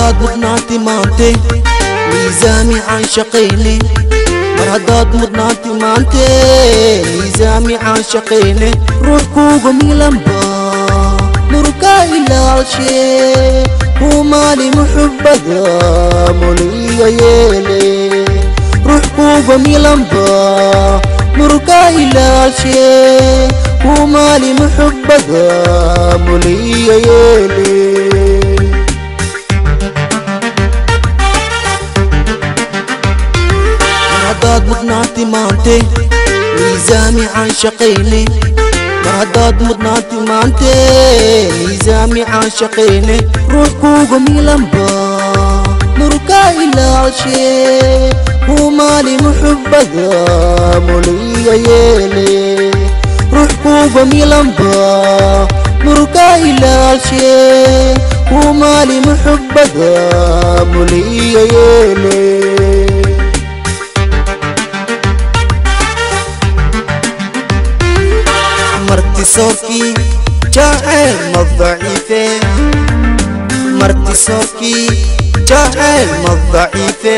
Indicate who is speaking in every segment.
Speaker 1: Haddaad mudnaanti maante miisaami caanshaqayne, mar haddaad mudnaanti maante miisaami caanshaqayne, ruux kuuga milanba murukaa ilaalshe, kumaali muxubbada muliga yeele. Ruux kuuga milanba murukaa ilaalshe, kumaali muxubbada muliga yeele. Haddaad mudnaanti maante miisaami caanshaqayne, mar haddaad mudnaanti maante miisaami caanshaqayne, ruux kuuga milanba murukaa ilaalshe, kumaali muxubbada muliga yeele. Ruux kuuga milanba murukaa ilaalshe, kumaali muxubbada muliga yeele. Martisoorkii jacayl ma daciife, martisoorkii jacayl ma daciife,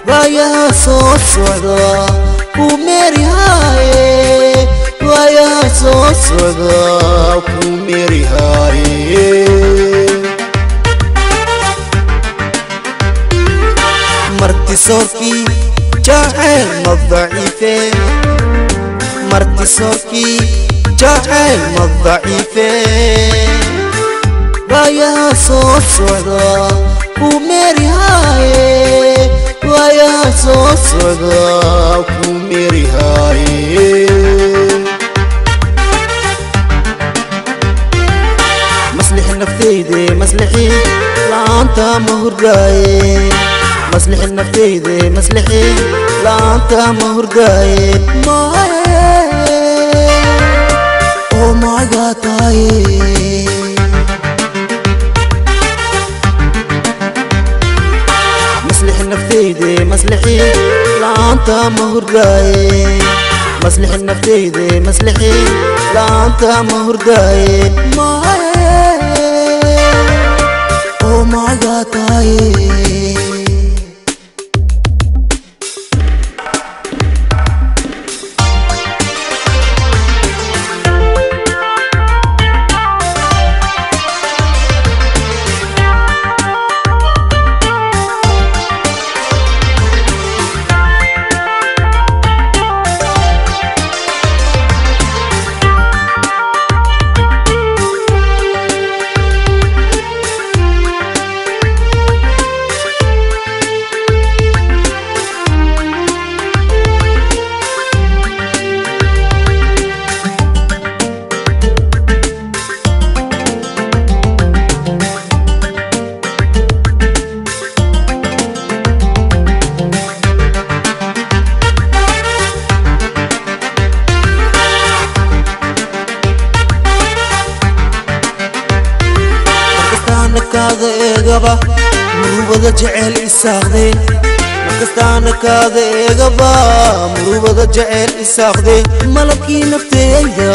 Speaker 1: waayaha soo socda ku meerihaaye, waayaha soo socda ku meerihaaye. Martisoorkii jacayl ma daciife, martisoorkii jacayl ma daciife, waayaha soo socda ku meerihaaye, waayaha soo socda ku meerihaaye. Maslixi nafteyde maslixi, la'aanta ma hurdaaye. Maslixi nafteyde maslixi, la'aanta ma hurdaaye. Oh my God, taye maslixi nafteyde maslixi, la'aanta ma hurdaaye. Maslixi nafteyde maslixi, la'aanta ma hurdaaye. Oh my God, taye. Kaada eegaba murubada jecel isaaqde, markastaana kaada eegaba murubada jecel isaaqde, malabkii nafteyda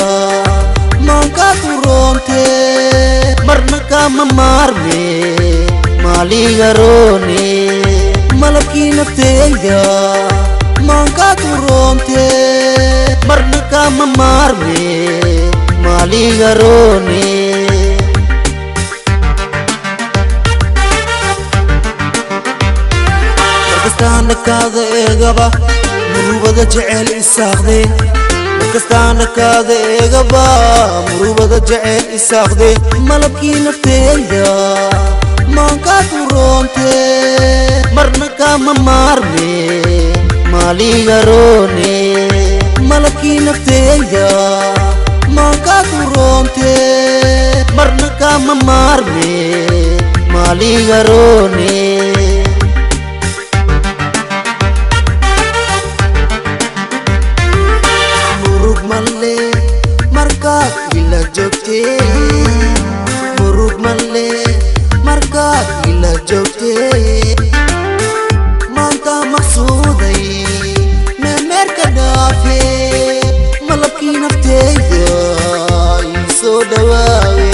Speaker 1: maankaad u roonte, marna kama maarme maaliga roone. Malabkii nafteyda maankaad u roonte, marna kama maarme maaliga roone. Markastaana kaada eegaba murubada jecel isaaqde, markastaana kaada eegaba murubada jecel isaaqde, malabkii nafteyda maankaad u roonte, marna kama maarme maaliga roone. Malabkii nafteyda maankaad u roonte, marna kama maarme maaliga roone. Murug male markaad ila joogtee, murug male markaad ila joogtee, maanta maqsuuday meemeerka dhaafe, malabkii nafteyda ii soo dhawaawe.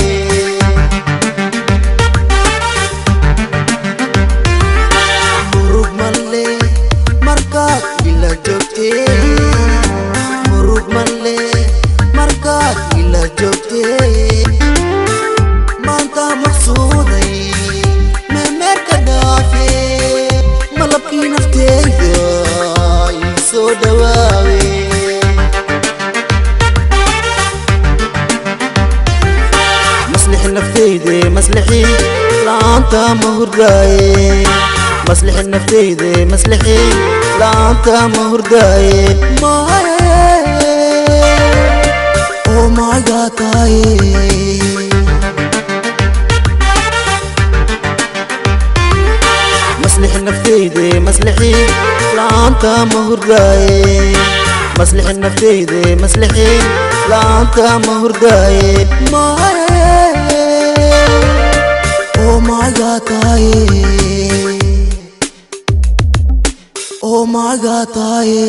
Speaker 1: La'aanta ma hurdaaye, maslixi nafteyde, maslixi, la'aanta ma hurdaaye. Maye oo macagaa tahaye. Maslixi nafteyde, maslixi, la'aanta ma hurdaaye, maslixi nafteyde, maslixi, la'aanta ma hurdaaye. Maye oo macagaa tahaye, oo macagaa tahaye.